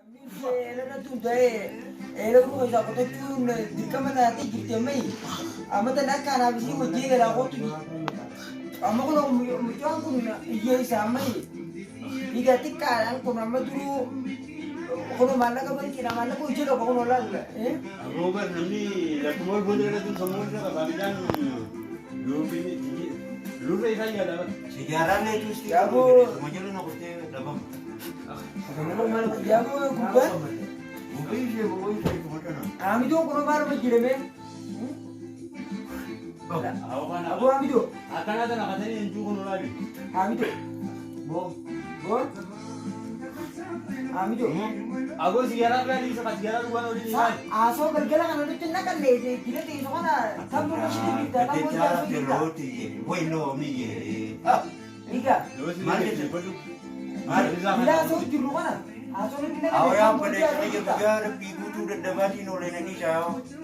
Eelarratti hundaa'ee eela gurra keessaa qotachuun dirqama taatee jirti ammayi. Amma tan akka anaaf isii wajjii galaa kootu amma kun mucaan kun hiyyeessa ammayi. Dhiiga xiqqaadhaan kun amma duruu kun maallaqa bankiidha maallaqa hojii qaba kun olaal. Roobar namni lakkuma ol booda irratti sammuu irra qaba midhaan lurra isaa yaada bara. Sigaaraan leetuu Yaaboo. Kuma jala na kuttee dhabama. Yaaboo gubbaan Gubbii ishee gubbii ishee kuma dhana. Amidoo kun maaluma jedhamee? Aboo Amidoo. Akkanaa tana katanii hin juuqun olaali. Amidoo. Boo. Boo. Amidoo. Aboo sigaaraa biraa dhiisa ka sigaaraa dhugaan olii maali? Haasoo galgala kana nutti naqanne dila teessu kana tamboo mashina bittaa tamboo Gaddechaa jaarsa bittaa. rooti waynoo miyyee. Egaa Maal jette? Maal? bila haasoo jirru kana haasoo nutti naqanne Awyaa tamboo obboleessa jaarsa kiyya bittaa. guyyaa rabbii guutuu daddabaatiin oolenanii isaa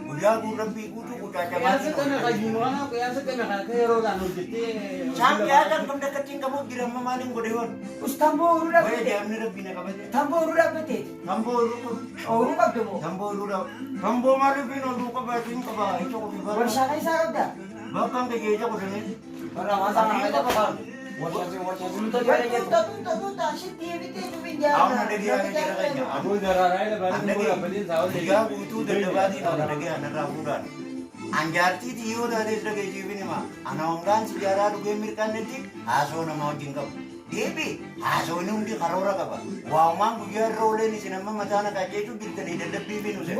guyyaa guutuu rabbii guutuu Qiyaasa qucaacamaatiin kana oolenanii. qayyuma kana qiyaasa kana kan akka yeroodhaan hojjettee. Isaan qiyaasa akkam dakkattiin qabuuf jira amma maaliin godhe hoon? Us tamboo ooluu Waya dhaabbate. jaamni rabbii na qabate. Tamboo ooluu dhaabbate. Tamboo ooluu qabu. Ooluu qabdu moo? Tamboo ooluu dhabu. Tamboo maaliif hin ooluu qabaatiin qaba? Isa qofi bara. Warshaa keessaa qabda. Bakka hanga jecha godhanii. Tuuta tuuta tuuta shitti bitee dubin Awna jaarraa. dhagee ana jira keenya. Aboo daraaraa ila baay'ee An booda abbaleen isaa dhagee guyyaa guutuu daddabaatiin oola dhagee anarraa fuudhaan. An jaartiitii yoo taates dhageessiifin hima. Ana hongaan sijaaraa dhugee mirqaannetti haasoo namaa wajjin qabu. Deebi haasoon hundi karoora qaba. Waa'umaan guyyaa irra ooleen isin amma mataa na qajeelchu jirtanii dadhabbii fi nuse.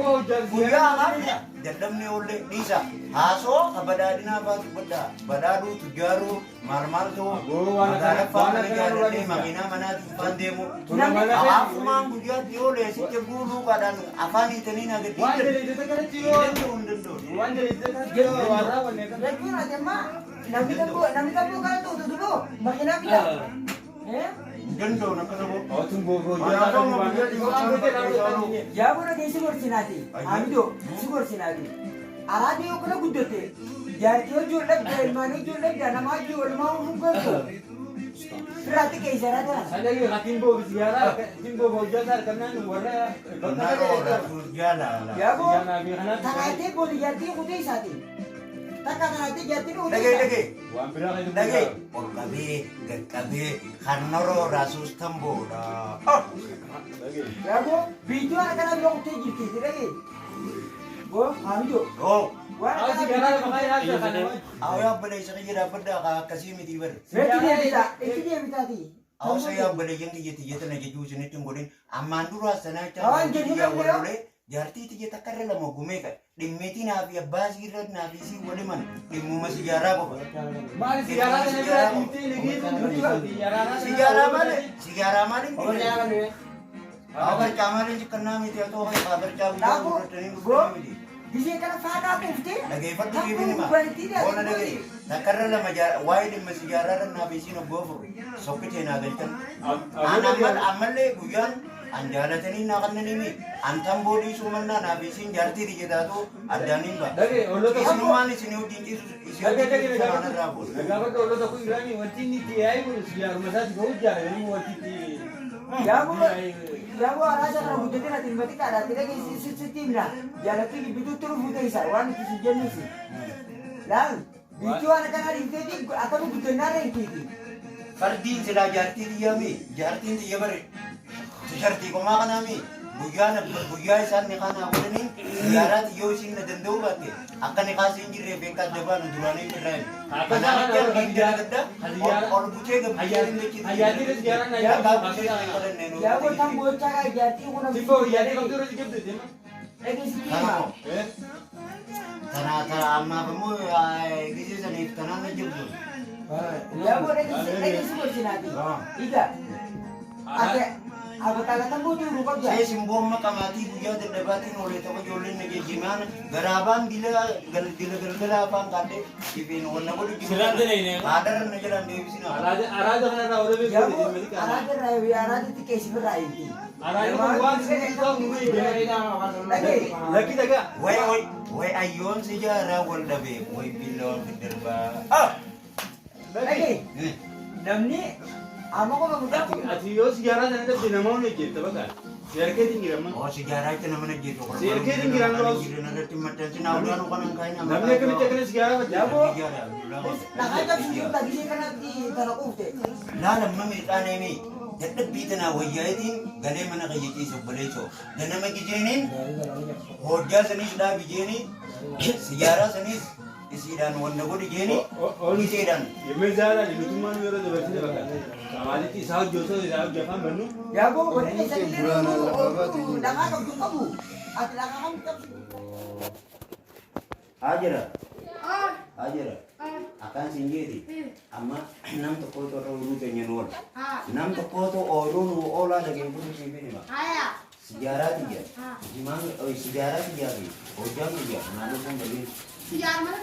Guyyaa hamaaf dadhabni oollee dhiisa. Haasoo ka badhaadhinaa fa'aa dubbadhaa. Badhaadhuu, tujjaaruu, maal maal ta'uu, Aboo waan magaalaa akkana- fa'aa waan mana akkana jaalladhee nurra makiinaa manaatiin fa'aan deemu. Namni- Hawaafumaan guyyaatti yoo leesitti guuluuqaadhaan afaan hiitanii na gadi Waan daleessite kanatti yoo hin danda'u. waan daleessite kanatti yoo waan raawwanne kan. Jechuun ati amma namni tamboo namni tamboo kana tuutu duboo makiinaa bitaa. Hin danda'u akka ta'u. Otuun booboo Yaaboo dhagee si gorsinaati. Amidoo si gorsinaati. Araadii yoo kana guddate jaartii hojii dhabda ilmaan hojii dhabda namaa hojii walumaa uumuu galtu. Firraatti keessa araada. Sadaqii hatiin boobi sigaaraa hatiin booba hojjaa harkannaan warra bakka Naroo jaalala. Yaaboo tanaatee booli jaartii kutee isaati. Takka tanaatee jaartii kutee Dhagee isaati. dhagee. waan biraa kan Dhagee ol qabee gad qabee kan naroo raasuus tamboodha. Yaaboo biituu waan akkanaa bira kutee jirti dhagee. Boo Amidoo Oo. waan akkanaa Sigaaraa lafa kaayee haasa kana. Awyaa obboleessa kiyya dhaabbadhaa akkasii miti bara. Itti deebitaa itti deebitaati. Hawasa yaa obboleeyyan kiyya tiyyata na jechuu isinitti hin godhin. Ammaan duraa sanaa Hawaan jennu kiyya danda'u. wallolee jaartii tiyya takka irra lama gumee qabe. Dhimmeetii naa fi abbaa isii irra naa fi isii waliman dhimmuma sijaaraa qofa. Maali sigaaraa kana biraa dhiiftee ligiitu Sijaaraa maali? Sijaaraa maali? Abarcaa maali jikkannaa miti haa ta'u abarcaa guyyaa Dhaaboo gurguratanii boo gurguranii miti. Bishee kana faataa kuuftee Dhageeffadhu tamboo siifin hima. gubbaan Boona dhagee. Takka irra lama waa'ee dhimma sijaaraa irra naa fi isiin obboo furu. Sokkitee naa galchan. An ammallee guyyaan an jaalatanii naa kannanii mi an tamboo dhiisuu mannaa naa fi isiin jaartii tiyya taatu addaan hin ba'a. Dhagee ollota Isinummaan isin wajjin ciisu isin Dhagee wajjin dhagee ciisu sanaan irraa buusa. gaafadhu ollota kun Ibraahimii wanti inni itti yaa'ii kun sigaaruma isaati ga'uu jaalatanii wanti itti. Yaaboo yaaboo araada kana guddatee ati ilma xiqqaadha ati dhagee sitti himna jaalattii gibbituutti dhufuu teessa waan itti si jennuusi. Laal biitti waan akkanaa dhiifteeti akkami guddannaa irra hintiiti. Fardiin silaa jaartii tiyyaa mi jaartiin tiyya bare tishartii qomaa kanaa mi guyyaa guyyaa isaan ni kanaa godhaniin siyaaraa tiyyoo isiin na danda'uu baatte akka ni kaasee hin jirree beekaa adda baanu duraanii irraa hin. Kanaaf jecha hin dalagadda ol butee gabbisee hin jechitti. Yaaboo tamboo chaa jaartii kun Tibboo yaadee qabdu irra jibdu deema. dhagee sitti hima. Tana tana ammaaf immoo gisee saniif tanaan na jirtu. Yaaboo dhagee si gorsinaati. Ija ati abakaala tamboo jiru qabda. See simboon maqamaatii guyyaa dadhabaatiin oolee tapha ijoolleen na geejjibaan garaabaan dila dila galgala afaan kaadhee dhibeen wanna godhu jiru. Sirraan daleene. Haadharra na jalaan deebisina. Araada kanarraa ola beeku Yaaboo araada irraa araada xiqqeessi irraa hinti. Araada kun waan isin ta'u nu Dhagee. Lakki dhagaa. Way way way ayyoon sijaaraa wal dhabee way billawaan fiddarbaa. Dhagee namni amma kun mucaa kun Ati yoo sigaaraa sana dhabde namoonni hojjetta bakka. Seerkeetiin jira amma. Oo sijaaraa itti nama najjeetu. Seerkeetiin jira amma. Irratti maxxansi naa ulaanuu kanan kaa'in amma. Namni akkamitti akkana sijaaraa fayyada? Yaaboo. Sijaara Abdullaa. Dhagaa cabsuu jirta gisee kanatti tana quufte. Laala amma miidhaan dadhabbii tanaa wayyaa'itiin galee mana kiyya ciise obboleessoo. Ganama gijeeniin hojjaa saniis dhaabi jeeni sijaaraa saniis isiidhaan wanta godhi jeeni giseedhaan. Yemmuu jaalala nutummaan yeroo dabarsine bakka. Maalitti isaa hojjetoo isaa hojjefaan bannu. Yaaboo wanni keessanillee dhagaa qabdu qabu. Ati dhagaa kam qabdu? Haajira. Haajira. Akkaan siin jeeti. Amma nam tokkootu irra ooluu keenya nu oola. Nam tokkootu ooluu nu oolaa dhageeffatu siif hima. Sijaaraa tiyya. Jimaan sijaaraa tiyyaa fi hojjaan tiyya naannoo kun baleen. Sijaaraa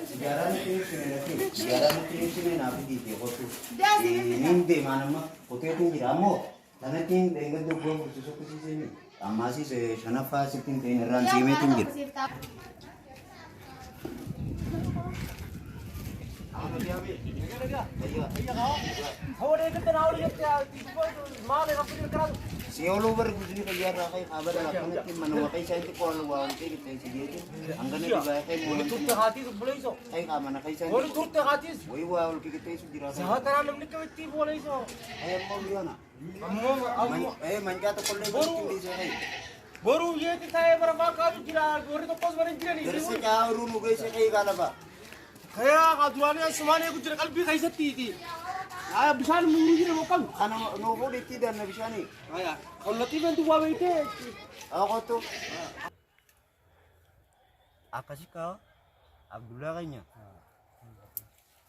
sijaaraa nutti ibsine lakkee sijaaraa nutti ibsine naaf diitee qotu. Niin deemaan amma qoteetu jira ammoo kanattiin dheengadda goon fursiisu kusiisee ammaasiis shanaffaa sittiin ta'in irraan seemeetu jira. Si oluu bari gusni fayyaarraa ka'e kaabala akkanatti manuma keessa itti qoran waa wanti qixxeessi jeeti hangana dhibaa ka'e Wali turte haatiis obboleessoo. ka'e qaamana keessa Wali turte haatiis. wayii waa ol qixxeessu jira. Sa'a tanaan namni kamitti obboleessoo. Ka'e ammoo biyyoona. Ammoo ammoo Mancaa tokkollee Boruu- dhiisee ka'e. boruu yeeti taa'ee barafaa kaa'u jira warri tokkos bara hin jiranii. Garsi caa'uruu nu geesse ka'e kaalafa. Kayaa kaa duraanii asumaan eegu jira qalbii keessattiiti. Haa bishaan muuruu jira moo qabu. Kana nu fuudhitti danna bishaanii. Haa kallattii fentu waa beektee. Haa kottu. Akkasi kaa Abdullaa keenya.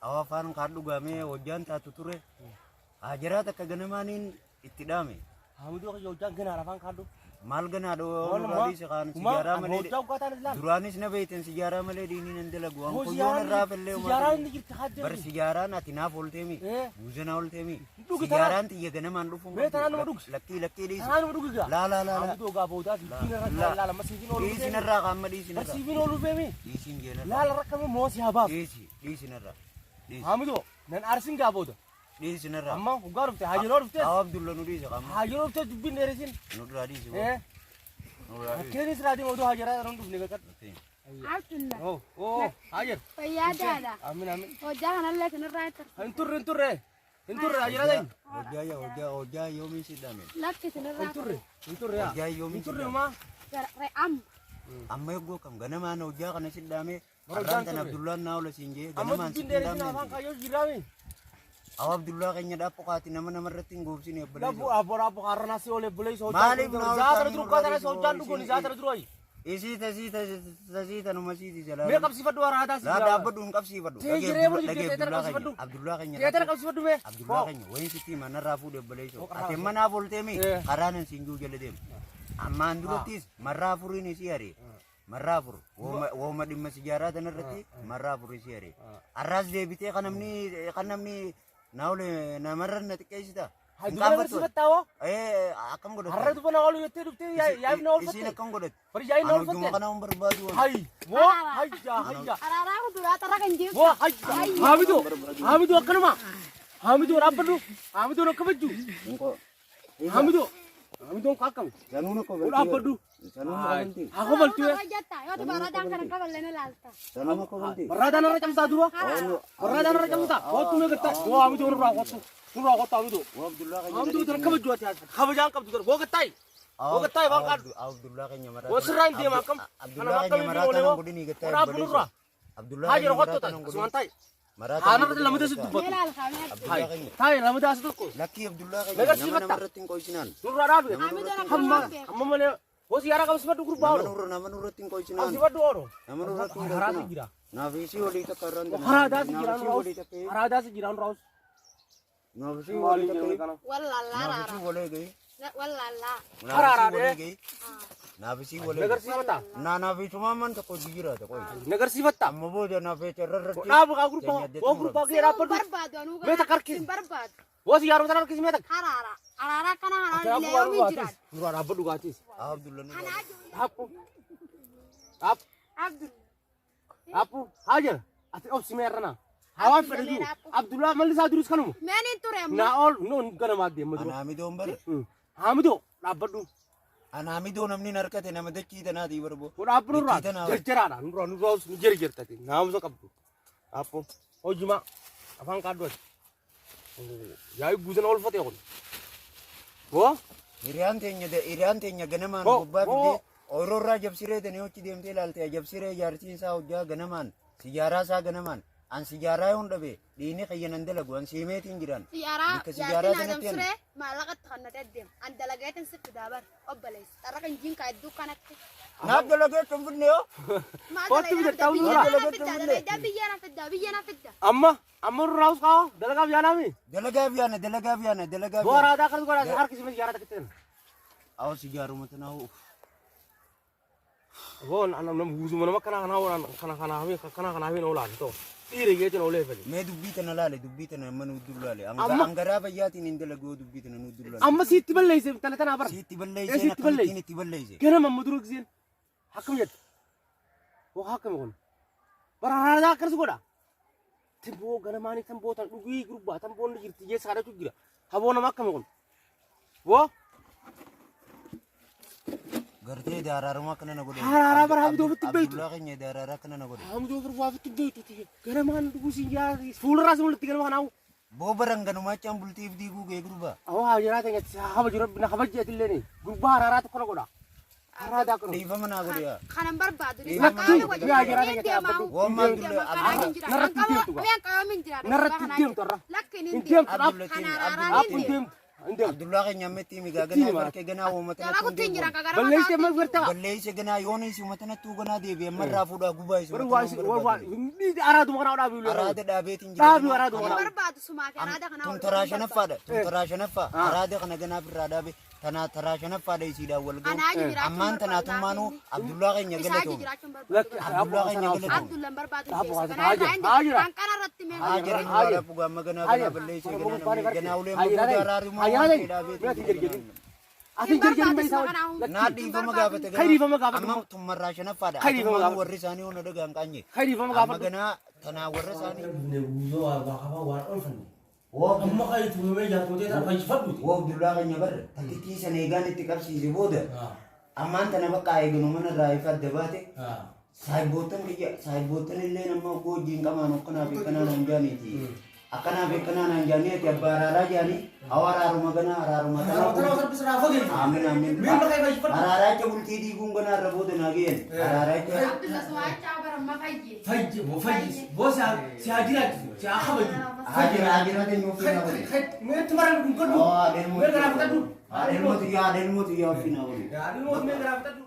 Awa afaan kaan dhugamee hojjaan taatu ture. Hajaraa takka ganamaaniin itti dhaame. Haamiduu kiyya hojjaan ganaa afaan kaaddu. Maal ganaa dhoo nurraa kaan sijaaraa malee. Hojjaa uggaataan islaam. Duraanis na beektan sijaaraa malee diiniin hin dalagu. Waan kuyyoon irraa fillee Sijaaraan inni jirti haajjaa. Bar sijaaraan ati naaf oolteemi. Eh. Buuzana oolteemi. Dhugi Sijaaraan xiyya ganamaan dhufuun. Mee tanaan nama dhugsi. Lakkii lakkii dhiisi. Tanaan nama dhugi gaa. Laa laa laa laa. Haamiduu gaa boodaa sibiin irra Laa. laala amma sibiin ooluu Dhiisin irraa qaama dhiisin irraa. Sibiin ooluu beemi. Dhiisin jeenarraa. Laala rakkame moosii haa baasu. Dhiisi dhiisin irraa. Dhiisi Haamiduu nan arsin gaa booda. dhiisin irraa. Amma hoggaa dhufte haajiroo dhufte. Haa Abdulla nu dhiise qaama. Haajiroo dhufte dubbiin dheeresin. Nu duraa dhiisi. Eh. Nu duraa dhiisi. Rakkeenis raadii oduu haajaraa yeroo dhufne beekadhu. Abdulla. Oh oh haajar. Fayyaadaadha. Amin amin. Hojjaa kanallee sinirraa itti Hin turre hin turre. Hin turre haajaraa ta'in. Hojjaa yaa hojjaa hojjaa yoomiin si dhaame. Lakki sinirraa Hin turre hin turre yaa. Hojjaa yoomiin Hin si turre dhaame. homaa. Amma. Amma eeguu kam ganamaan hojjaa kana si dhaame. Bara Har'aan hojjaan tan turre. Abdullaan naa ola siin jee Amma ganamaan si dubbiin dheeresin afaan dhaame. kaayyoo jiraami. Awa Abdullaa keenya dhaabbu kaati nama namarratti hin goobsine Labbu obboleessa. abbo abbo har'ana si oole buleessa hojjaa. Maaliif na Zaatara duru kaatara si hojjaan dhugoon zaatara duru ayi. Isii tasii tasii tanuma siiti jalaa. Mee qabsiifadhu waraataa si Laa jira. dhaabbadhu hin qabsiifadhu. Tee jiree bulu jirtee teetara qabsiifadhu. Abdullaa keenya. Teetara qabsiifadhu mee. Abdullaa keenya wayin sitti hima narraa fuudhe obboleessa. Ati manaaf oolteemi Eh. karaan hin siin juu jala deemu. Ammaan durattis marraa afuriin isii ari'e. Marraa afur wooma dhimma sijaaraa tanarratti marraa afur isii ari'e. Har'aas deebitee kan namni kan namni naa oole namarra na xiqqeessita. Haa dubara barsiifattaa hoo? Eh akkam godhatte? Har'a duba na oolu jettee dhuftee yaa'if na Isiin oolfatte. akkam godhatte? Bari yaa'if na Ani hojuma oolfatte. kana hin barbaadu. Hay moo hayya hayya. Araaraa kuduraa xarra kan jirtu. Moo hayya. Haamiduu haamiduu akkanuma. Haamiduu dhaabbadhu. Haamiduu akka bajju. Haamiduu haamiduun akkam. Sanuun akka Dhaabbadhu. Sanuun akka Haa kobaltu. Yoo barraadaan kana qaballee ni laalta. Sanuun akka balti. Barraadaan irra camsaa duba. Barraadaan irra camsaa. Kottu mee gatta. Moo haamiduu nurraa kottu. Nurraa kottu haamiduu. Abdullaa keenya. Haamiduu tana kabajju ati kabajaan qabdu tana. Boo gattaayi. Boo gattaayi waan qaadhu. Abdullaa keenya maraa. Boo sirraa hin deema akkam. Abdullaa keenya maraa tanan godhini gattaa. Waraabbu nurraa. Abdullaa Haa jira keenya kottu maraa ta'i. tanan Asumaan godhini. ta'i. Maraa Haanarra lamata si Ni dubbatu. laalta mee. Abdullaa keenya. Ta'i lamata as tokko. Lakkii Abdullaa keenya Nagarsiifatta. nama namarratti hin qoysinaan. Nurraa dhaabe. Haamiduu Hamma akkuma hamma malee hoos yaara qabsifadhu gurbaa Nama oolu. nurra nama nurratti hin qoysinaan. Qabsifadhu oolu. Nama nurratti hin Haraatu qoysinaan. jira. Naaf isii olii takka irraan Haraadaas jira Naaf isii nurraa olii takka. Haraadaas jira nurraa. Naaf isii olii takka. Wallallaa Naaf isii raara. olii gahi. Wallallaa. Naaf isii olii gahi. Naaf isii olii. Nagarsiifatta. Naa naaf isumaan man tokko jiraata qoy. Nagarsiifatta. Amma booda naaf irratti. Dhaabu kaa gurbaa. Woo gurbaa kee dhaabbadhu. Barbaadu anuu Mee takka harkisi. Sin barbaadu. Hoos yaarota sana harkisi mee takka. Haraara. Araaraa kana haraan illee yoomiin jiraatu. Nurraa dhaabbadhu gaatis. Abdulla nu. Dhaabbu. Dhaabbu. Abdul. Dhaabbu. Haa jira. Ati obsi mee irra Hawaan fedhe jiru. Abdullaa malli isaa durus kanuma. Meen hin ture amma. Naa ol noon ganamaa deema dura. Anaa midoon bara. Haamidoo. Dhaabbadhu. An Hamidoo namni hin harkate nama dachii tanaatii barboo. Hoo dhaabbadhu irraa Dachii tanaa. Jarjaraadha. Nurraa nurraa nu jarjartate. Naamusa qabdu. Dhaabbo. Hojimaa afaan qaaddu ati. Yaa'ii guutan oolfate kun. Hoo? Hiriyaan teenya ganamaan Hoo, gubbaa hoo. fidee ooyiruu irraa jabsiree tanii hochi deemtee ilaalte jabsiree jaartiin isaa hojjaa ganamaan sijaaraa isaa ganamaan an sijaaraa yoon dhabe dhiini kiyya nan dalagu an siimeetiin jiran. Siyaaraa Bakka sijaaraa jaartiin sanatti Adam an siree maallaqatti kan nate deema. An dalagaetan sitti daabar obboleessi. Xarra kan jiin kaa iddoo kanatti. Naaf dalagee kan fidne yoo. Maal Kottu dalagaa bitadhaa fidda? nurraa. Biyya na fidda dalagaa biyya na fidda biyya na fidda. Amma amma nurraa us qaa dalagaaf yaanaami. Dalagaaf yaana dalagaaf yaana dalagaaf Boo yaana. araadaa akkas godhaa harki si sijaaraa takka ta'e. Awo sijaaruma tanaa hoo. Boo nama guuzuma nama kana kana kana kana kana kana kana kana oolaan ta'u. Dhiira jechuun oolee fedhe. Mee dubbii tana laale dubbii tana amma nu laale. Amma- Angaraa fayyaatiin hin dalagu yoo dubbii tana nu laale. Amma siitti balleesse intala tanaa bara. Siitti Ee, balleesseen siitti akkamittiin balleesse. itti balleesse. Ganama amma dura giseen akkam jette. Hoo akkami kun. Bara araadaa akkas godha. Tamboo ganamaanii tamboo tan dhugii gurbaa tamboon ni jirti jeessa kadhachuu jira. Haboo nama akkami kun. Boo Gartee daraaruma akkana na godhe. Haraaraa bara Hamidoo ofitti beektu. Abdullaa keenya daraaraa akkana na godhe. Hamidoo gurbaa ofitti beektu ganamaan dhuguu siin yaa fuulduraa si mul'atti ganama kanaawu. Boo baran ganumachaan bultiif diiguu gee gurbaa. Awwa haa jiraata nyaatti kabaju rabbi na kabaji atillee ni gurbaa haraaraa tokko na godha. Haraadaa akkana. Dhiifama naa godhe yaa. Kanan barbaadu. Dhiifama yaa jiraata nyaatti dhaabbadhu. Woommaa Abdullaa Narratti hin deemtu gaa. Narratti hin deemtu har'a. Lakkin Hin hin deemtu deemu. dhaab. Kana Dhaab araaraan hin hin deemu. deemtu. Hin deemtu. Abdullaa keenya ammetti himi gaa Ittiin ganaa hima. barkee ganaa uummata Jalaa kuttiin jira kagara Balleessitee maal gartaa? Balleeyse ganaa yoona isi uummata nattuu ganaa deebi'e ammarraa fuudhaa gubaa isi Bari uummata waa isi nan waa barbaadu. araaduma kanaa dhaabii ulee. Araada dhaabeetiin Dhaabii jira. araaduma Hin kanaa. barbaadu sumaa fi araada kanaa Tun taraa shanaffaadha. Tun taraa shanaffaa. Araada kana ganaa firraa dhaabe. Tanaa taraa shanaffaadha isiidhaan wal ga'u. Anaa jiraachuu Ammaan tanaa tummaanuu Abdullaa keenya Isaa galatoom. jiraachuun barbaadu. Abdullaa keenya galatoom. Abdullaan barbaadu Dhaabbu keessa. haa Kanaa irraa hin jira, haa deemu. jira. Kan kana irratti mee Haa jiran Haa jira. waa dhabu gamma ganaa Haa ganaa jira. balleessee Haa ganaa jira. namni ganaa ulee Haa jira. mabuuta araarummaa Haa waan jira. ta'e dhaabeetiin Haa jira jira. ganaa. Ati hin jarjarin bee isaa wajjin. Naa dhiifama gaafate Kai dhiifama gaafadhu. Amma tummarraa shanaffaadha. Kai dhiifama Atummaan gaafadhu. warri isaanii hona dhagaan qaanye. Kai dhiifama Amma gaafadhu. ganaa tanaa warra isaanii. Guuzoo waa waa waan oolfanne. Amma kan itti uumamee jaartotee tana fayyifadhuuti. Woo Abdullaa keenya barra takkittii sana eegaan itti qabsiise booda ammaan tana bakka eeganu mana irraa ifa adda baate saayiboottan kiyya saayiboottan illee nama oggoo wajjin qamaan akkanaa fi akkanaa naan jaaniiti. Akkanaa fi akkanaa naan jaanii ati abbaa araaraa jaanii hawa araaruma ganaa araaruma Tana tanaa. sarbisa fageessu. Aamin aamin. Miin bakka fayyifadhu. Araaraacha bultii diiguun ganaa irra booda naa ga'een. Araaraacha. Abdulla sumaachaa baramma fayye. Fayyi boo fayyi boo si haa jiraachisu si haa kabaju. Haajira haajira ta'e ofii naa godhe. Meetti mara kun godhu. Haadha Mee garaa fudhadhu. Haadha ilmoo xiyyaa haadha ilmoo xiyyaa ofii naa godhe. Haadha ilmoo mee garaa fudhadhu.